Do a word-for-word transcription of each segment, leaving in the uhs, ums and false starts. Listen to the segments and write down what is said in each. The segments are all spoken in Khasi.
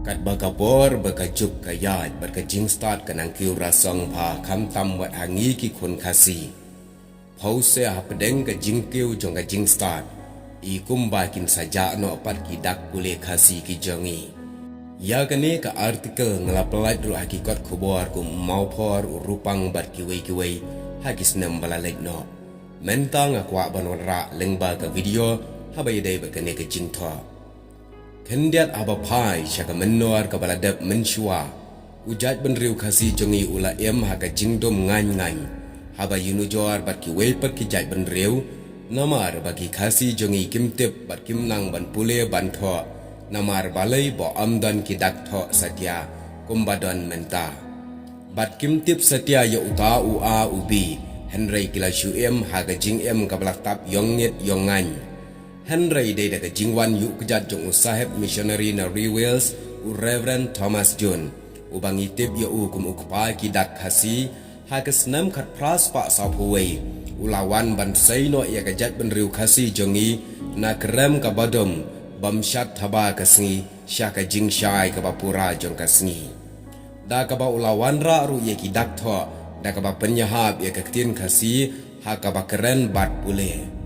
Katba ka por bad ka juk ka ïaid bad ka jingstad ka nang kiew rasong bha khamtam wat ha ngi ki khun Khasi. Phew sien hapdeng ka jingkiew jong ka jingstad, i kumba kin sa jah noh pat ki dak pule Khasi ki jong ngi. Ïa kane ka article nga la pyllait ruh ha ki kot khubor kum u Mawphor, u Rupang bad kiwei kiwei ha ki snem ba la leit noh. Mynta nga kwah ban wanrah lyngba ka video haba ïadei bad kane ka jingthoh. Khyndiat haba phai sha ka mynnor kaba la dep mynshuwa, u jaitbynriew Khasi jong ngi u la im ha ka jingdum ngaiñ ngaiñ haba ïanujor bad kiwei pat ki jaitbynriew, namar ba ki Khasi jong ngi kim tip bad kim nang ban pule ban thoh, namar balei ba ym don ki dak thoh satia kumba don mynta. Bad kim tip satia ïa uta u A u B, hynrei ki la shu im ha ka jingim kaba la tap ïong ngit ïong ngaiñ. Hynrei dei da ka jingwan ïuh kjat jong u saheb missionary na Ri Wales, u Reverend Thomas Jones, uba ngi tip ïa u kum u kpa ki dak Khasi, ha ka snem khatphra spah sawphew wei, u la wan ban sei noh ïa ka jaitbynriew Khasi jong ngi na krem kaba dum, bym shad thaba ka sngi sha ka jingshai kaba pura jong ka sngi. Da kaba u la wanrah ruh ïa ki dak thoh, da kaba pynïahap ïa ka ktien Khasi ha kaba kren bad pule.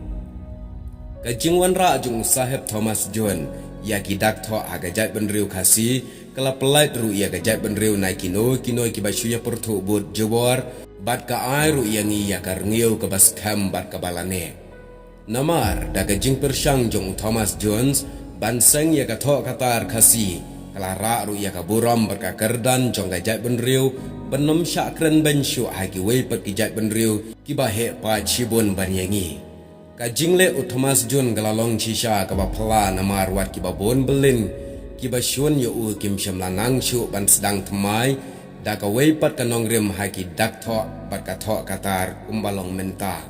Ka jingwanrah jong u saheb Thomas Jones ïa ki dak thoh ha ka jaitbynriew Khasi ka la pyllait ruh ïa ka jaitbynriew na kino kino kiba shu ïa pyrthuh bud jubor, bad ka ai ruh ïa ngi ïa ka rngiew kaba skhem bad kaba la neh. Namar da ka jingpyrshang jong u Thomas Jones ban seng ïa ka thoh ka tar Khasi, ka la rah ruh ïa ka burom bad ka kyrdan jong ka jaitbynriew ban ym shah kren beiñ shuh ha kiwei pat ki jaitbynriew kiba heh paid shibun ban ïa ngi. Ka jingleh u Thomas Jones ka la long shisha kaba phylla, namar wat kiba bun byllien kiba shun ïa u kim shym la nang shuh ban sdang thymmai da kawei pat ka nongrim ha ki dak thoh bad ka thoh ka tar kumba long mynta.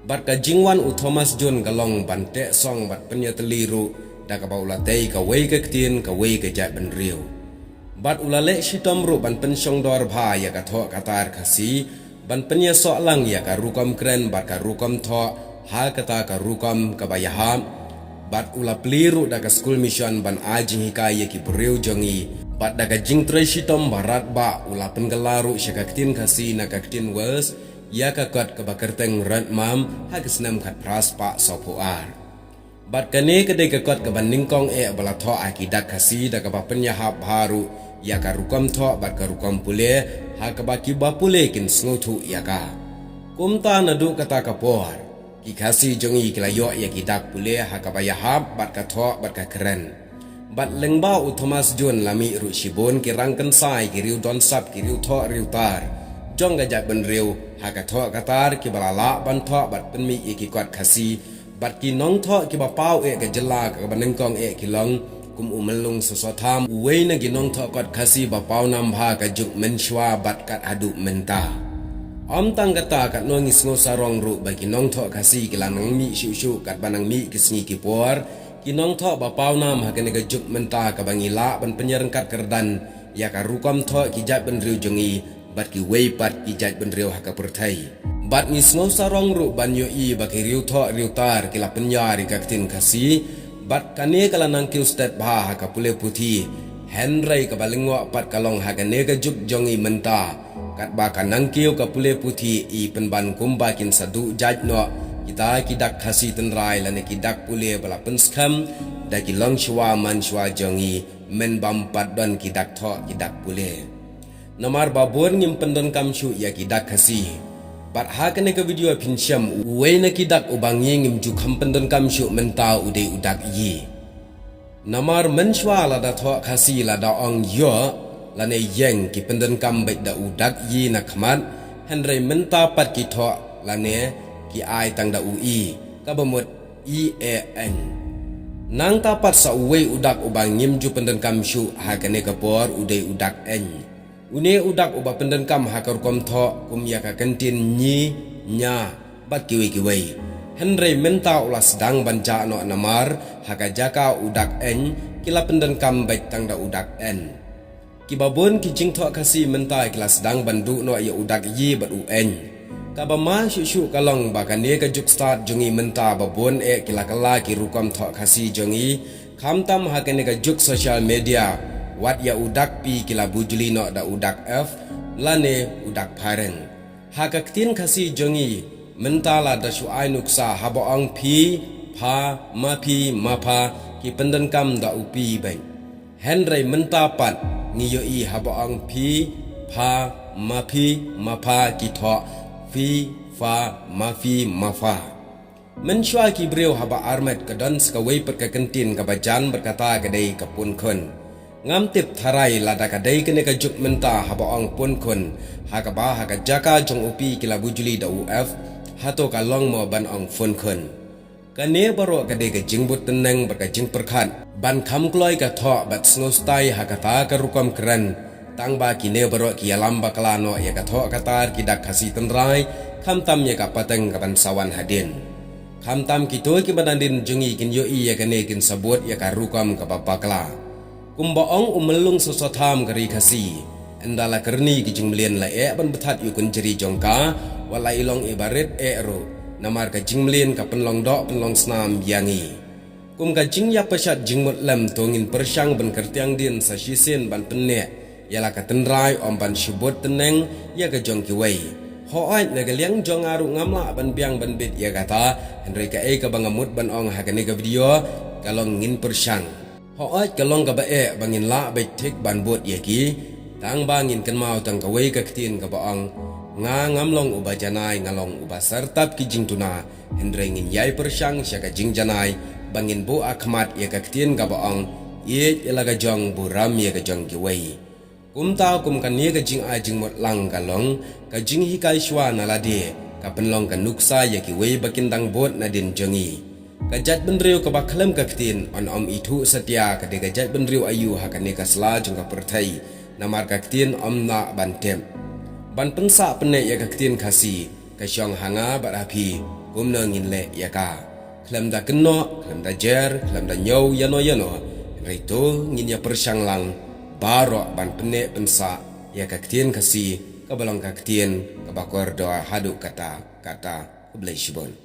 Bad ka jingwan u Thomas Jones ka long ban teh song bad pynïatylli ruh da kaba u la tei kawei ka ktien kawei ka jaitbynriew. Bad u la leh shitom ruh ban pynshongdor bha ïa ka thoh ka tar Khasi, ban pynïasoh lang ïa ka rukom kren bad ka rukom thoh ha kata ka rukom kaba ïahap. Bad u la plie ruh da ka skul mission ban ai jinghikai ïa ki briew jong ngi. Bad da ka jingtrei shitom ba radbah u la pynkylla ruh sha ka ktien Khasi na ka ktien Wales, ïa ka kot kaba kyrteng Roi Mam ha ka snem khatphra spah sawphew ar. Bad kane ka dei ka kot kaba nyngkong eh ba la thoh ha ki dak Khasi da kaba pynïahap bha ruh ïa ka rukom thoh bad ka rukom pule, ha kaba kiba pule kin sngewthuh ïa ka. Kumta naduh kata ka por, ki Khasi jong ngi ki la ïoh ïa ki dak pule ha kaba ïahap bad ka thoh bad ka kren. Bad lyngba u Thomas Jones la mih ruh shibun ki rangkynsai, ki riew donsap, ki riew thoh riew tar jong ka jaitbynriew ha ka thoh ka tar, kiba la lah ban thoh bad pynmih ïa ki kot Khasi. Bad ki nongthoh kiba paw eh ka jylla kaba nyngkong eh ki long kum u Myllung Soso Tham, uwei na ki nongthoh kot Khasi ba paw nam bha ka juk mynshuwa bad kat haduh mynta. Ym tang kata, katno ngi sngewsarong ruh ba ki nongthoh Khasi ki la nang mih shuh shuh katba nang mih ki sngi ki por. Ki nongthoh ba paw nam ha kane ka juk mynta kaba ngi lah ban pynïaryngkat kyrdan ïa ka rukom thoh ki jaitbynriew jong ngi bad kiwei pat ki jaitbynriew ha ka pyrthei. Bad ngi sngewsarong ruh ban ïohi ba ki riew thoh riew tar ki la pynïar ïa ka ktien Khasi. Bad kane ka la nang kiew stet bha ha ka pule puthi. Hynrei kaba lyngngoh pat ka long ha kane ka juk jong ngi mynta, katba ka nang kiew ka pule puthi i pynban kumba kin sa duh jait noh kita ki dak Khasi tynrai lane ki dak pule ba la pynskhem da ki longshuwa manshuwa jong ngi, mynba ym pat don ki dak thoh ki dak pule. Namar ba bun ngim pyndonkam shuh ïa ki dak Khasi. Bad ha kane ka video phin shem uwei na ki dak uba ngi ngim ju kham pyndonkam shuh mynta u dei u dak yi. Namar mynshuwa lada thoh Khasi lada ong ïoh lane ïeng ki pyndonkam beit da u dak yi na khmat, hynrei mynta pat ki thoh lane ki ai tang da u i, kaba mut i, e, ñ. Nangta pat sa uwei u dak uba ngim ju pyndonkam shuh ha kane ka por u dei u dak ñ. Une u dak uba pyndonkam ha ka rukom thoh kum ïa ka kyntien ñi, ña bad kiwei kiwei. Hynrei mynta u la sdang ban jah noh namar ha ka jaka u dak ñ ki la pyndonkam beit tang da u dak n. Kiba bun ki jingthoh Khasi mynta ki la sdang ban duh noh ïa u dak yi bad u ñ. Kaba ma shuh shuh ka long ba kane ka juk stad jong ngi mynta ba bun eh ki la kylla ki rukom thoh Khasi jong ngi, khamtam ha kane ka juk social media, Wat ïa u dak P ki la bujli noh da u dak F lane u dak phareng. Ha ka ktien Khasi jong ngi, mynta lada shu ai nuksa haba ong phi, pha, ma phi, ma pha, ki pyndonkam da u P beit. Hynrei mynta pat ngi ïohi haba ong phi, pha, ma phi, ma pha, ki thoh phi, pha, ma phi, ma pha. Mynshuwa ki briew haba armet ka don sa kawei pat ka kyntien kaba jan bad kata ka dei ka punkhun. Ngam tip tharai lada ka dei kane ka juk mynta haba ong punkhun, ha kaba ha ka jaka jong u P ki la bujli da u F, hato ka long mo ban ong phunkhun. Kane baroh ka dei ka jingbud tneng bad ka jingpyrkhat ban kham kloi ka thoh bad sngewstai ha kata ka rukom kren. Tang ba kine baroh ki ïalam bakla noh ïa ka thoh ka tar ki dak Khasi tynrai, khamtam ïa ka pateng kaban sa wan hadien. Khamtam kito kiba nadien jong ngi kin ïohi ïa kane kin sa bud ïa ka rukom kaba bakla. Kumba ong u Myllung Soso Tham ka ri Khasi, ynda la kyrni ki jingmlien la eh ban bthat ïa u kynjri jong ka, wat la i long iba rit eh ruh. Namar ka jingmlien ka pynlong doh pynlong snam ïa ngi. Kum ka jingïapashat jingmut lem to ngin pyrshang ban kyrtiang dien sa shisien ban pynneh ïa la ka tynrai ym ban shu bud tneng ïa ka jong kiwei. Hooid, na ka liang jong nga ruh ngam lah ban biang ban bit ïa kata, hynrei kaei kaba nga mut ban ong ha kane ka video ka long ngin pyrshang. Hooid, ka long kaba eh ba ngin lah beit thik ban bud ïa ki. Tang ba ngin kynmaw tang kawei ka ktien kaba ong, nga ngam long uba janai, nga long uba sartap ki jingtuna. Hynrei ngin ïai pyrshang sha ka jingjanai ba ngin buh ha khmat ïa ka ktien kaba ong, ïeit ïa la ka jong, burom ïa ka jong kiwei. Kumta kum kane ka jingai jingmut lang ka long ka jinghikai shuwa na lade, ka pynlong ka nuksa ïa kiwei ba kin dang bud nadien jong ngi. Ka jaitbynriew kaba khlem ka ktien yn ym ithuh satia ka dei ka jaitbynriew aïu ha kane ka sla jong ka pyrthei, namar ka ktien ym lah ban tip. Ban pynsah pynneh ïa ka ktien Khasi ka shong ha nga bad ha phi, kumno ngin leh ïa ka. Khlem da kynnoh, khlem da jer, khlem da ñiew ïano ïano, hynrei to ngin ïa pyrshang lang baroh ban pynneh pynsah ïa ka ktien Khasi kaba long ka ktien kaba kordor haduh katta katta. Khublei shibun.